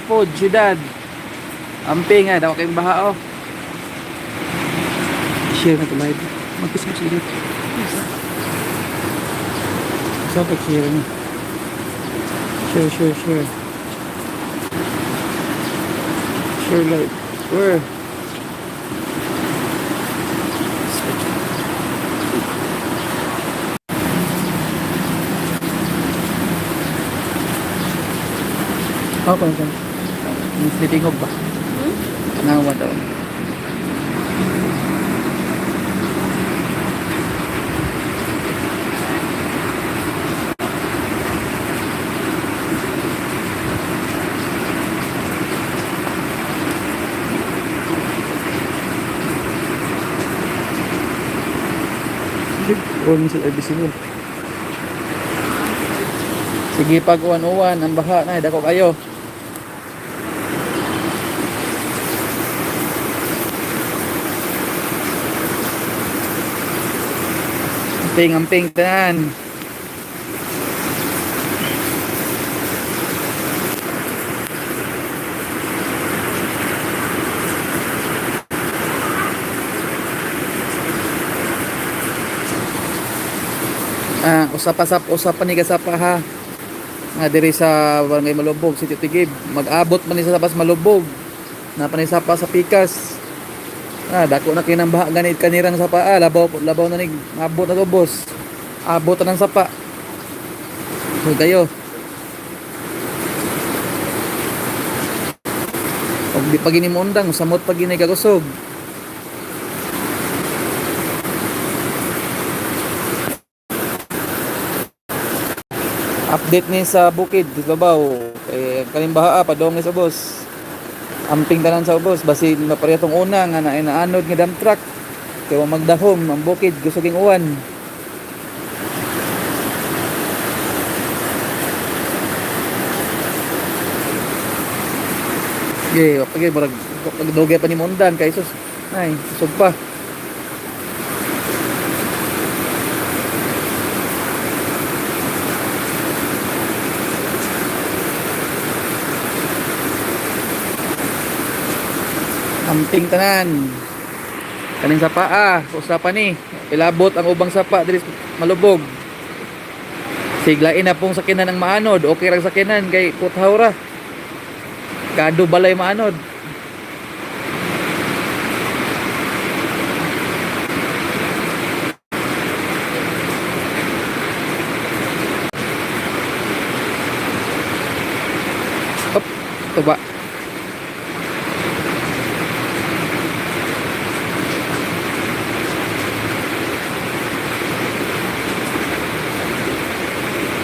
Po, syudad. Amping nga, daw kayong baha oh. Share na to live. Mag-kiss mo sila. Sa pag-share niya. Share, share, share. Share live. Where? Okay. Mas ba? Hmm? Nawa daw. Huwag mo sila mo. Sige, pag uwan-uwan, ang baha na, dako kayo. Amping, amping, tanan. Ah, usap usap pa ni kasapa ha. Nga diri sa Barangay Malubog, City Tigib. Mag-abot man ni sa sabas Malubog. Napanisapa sa Pikas. Ah, dako na kinang baha ganit kanirang sapa. Ah, labaw labaw na ni abot na to, boss. Abot na ng sapa. Huwag kayo. Og di pa gini mo undang, samot pa gini kagusog. Update ni sa bukid, di babaw. Eh, kaning baha ah, padong ni sa boss. Amping tanan sa ubos, basi mapareho tong una nga na inaanod nga dump truck. Kay wa magdahom ang bukid, gusto ging uwan. Ge, pag murag pagdugay pa ni Mondan kay sus. Ay, usog pa. Amping tanan. Kaning sapa ah, usa pa ni. Ilabot ang ubang sapa diri sa Malubog. Siglain na pong sakinan ang maanod. Okay rang sakinan kay puthaw ra. Kado balay maanod. Op, tuba.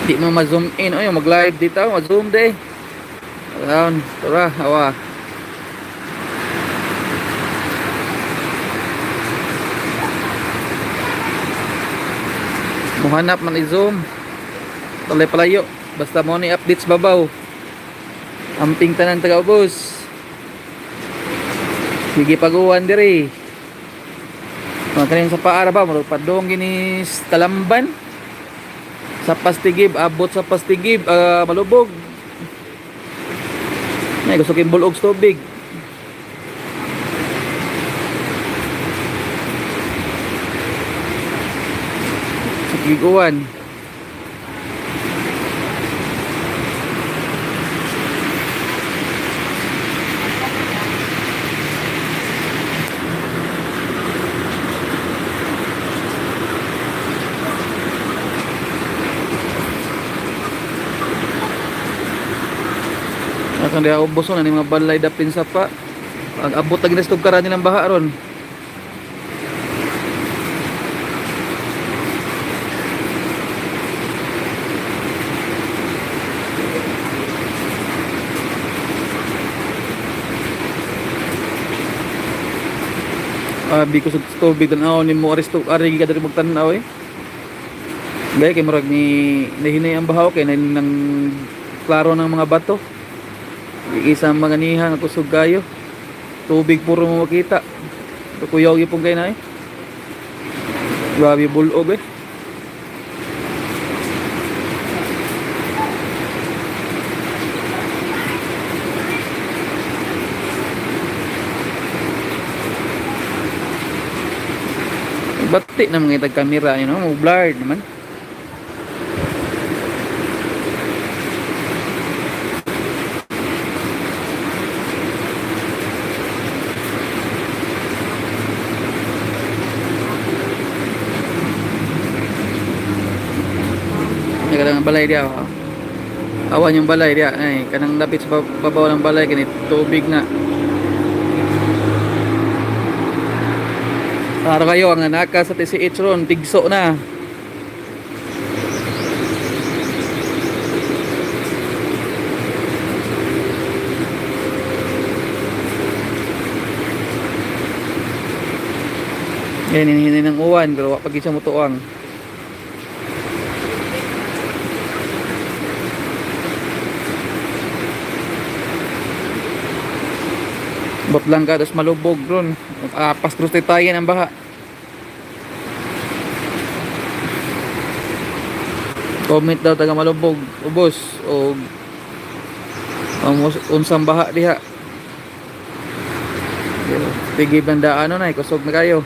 Di mo ma-zoom in. Oy, mag-live dito, ma-zoom de. Around, tara, awa. Muhanap man i-zoom. Talay palayo. Basta mo ni updates babaw. Amping tanan taga-ubos. Sige pag-uwan diri. Mga kanin sa paara ba, murag padong gini sa Talamban. Sa Pastigib, abot sa Pastigib, ah, Malubog. May gusto kong bulog sa tubig. Sa Giguan. Akang diha ubos na ni mga balay dapin sa pa. Ang abot lagi na sa tugkaran nilang baha ron. Ah, bi ko sa tubig tan-aw ni mo aresto ari ka diri magtan-aw eh. Gay kay murag ni nahinay ang bahaw kay nang klaro ng mga bato. Isa mga niha nga kusog kayo. Tubig puro mo makita. Kuyaw gyud kay na eh. Grabe bulog eh. Bati na mga itag camera, mo blurred naman. May kanang balay diya. Oh. Awan yung balay diya. Ay, kanang lapit sa babaw ng balay kini tubig na. Para kayo ang naka sa TCH ron, tigso na. Yan, hinihinay ng uwan, pero wa pag siya mutuang. Bot lang ka, tapos malubog ron. Apas krus tayo ang baha. Comment daw taga malubog, ubos o unsang baha diha. Pigi banda ano na, kusog na kayo.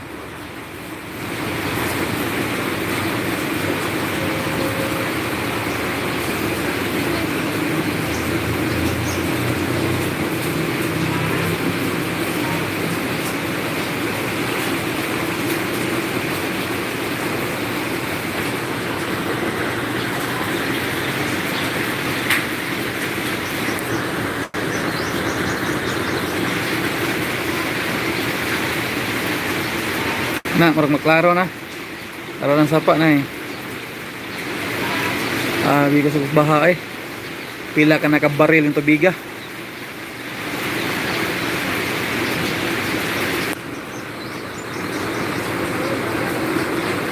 Na, murag maklaro na. Klaro ng sapa na eh. Ah, bigas sa baha eh. Pila ka nakabaril yung tubiga.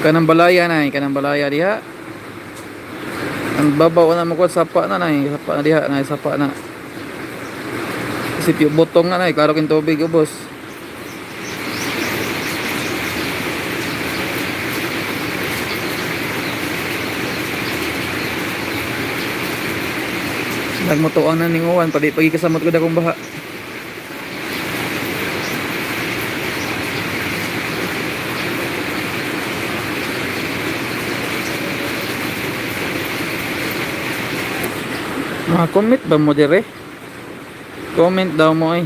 Kanang balaya na eh, kanang balaya diha. Ang babaw na mo sapa na na eh, sapa na diha, na sapa na. Isip yung botong na na eh, klaro king tubig ubos. Nagmutuan na ning uwan, padi pagikasamot ko dakong baha. Mga comment ba mo dire? Comment daw mo eh.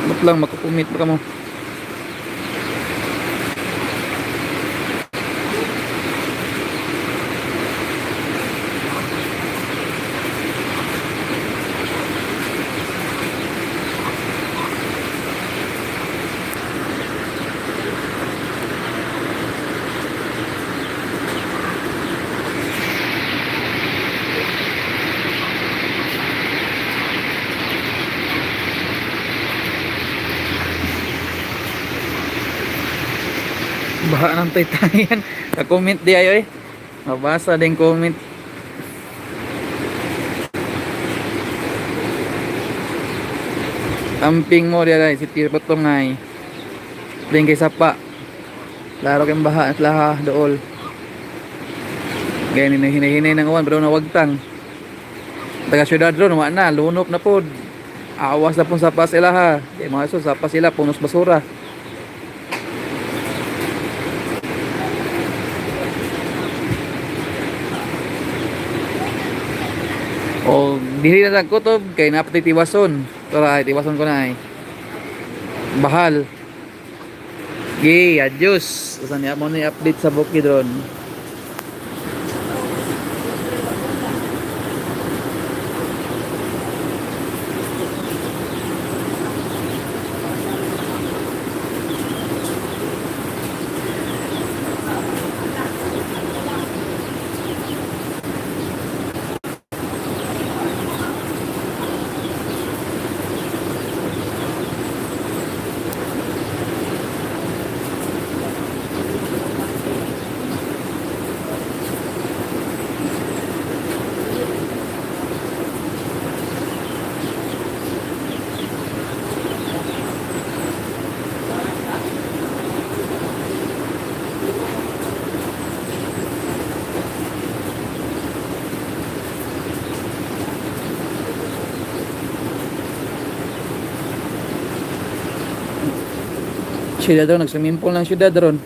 Ba't lang makukumit ba ka mo? Baha ng taytayan. Ka-comment di ayo eh. Mabasa din comment. Amping mo di ay si Tirpotong ay. Din kay sapa. Laro kay baha at laha dool. Gaya ni hinahinay ng uwan pero nawagtang. Taga syudad ron wa na, lunop na pod. Awas na pong sapa sila ha. Di mga so sapa sila punos basura. O dili na lang kutob kay napatay tiwason. Tara, ay, tiwason ko na ay. Bahal. Gay, adios. Usan niya mo ni update sa Bukidron. Syudad ron, nag-swimming pool ng syudad ron.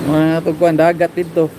Mga tugkuan dagat dito.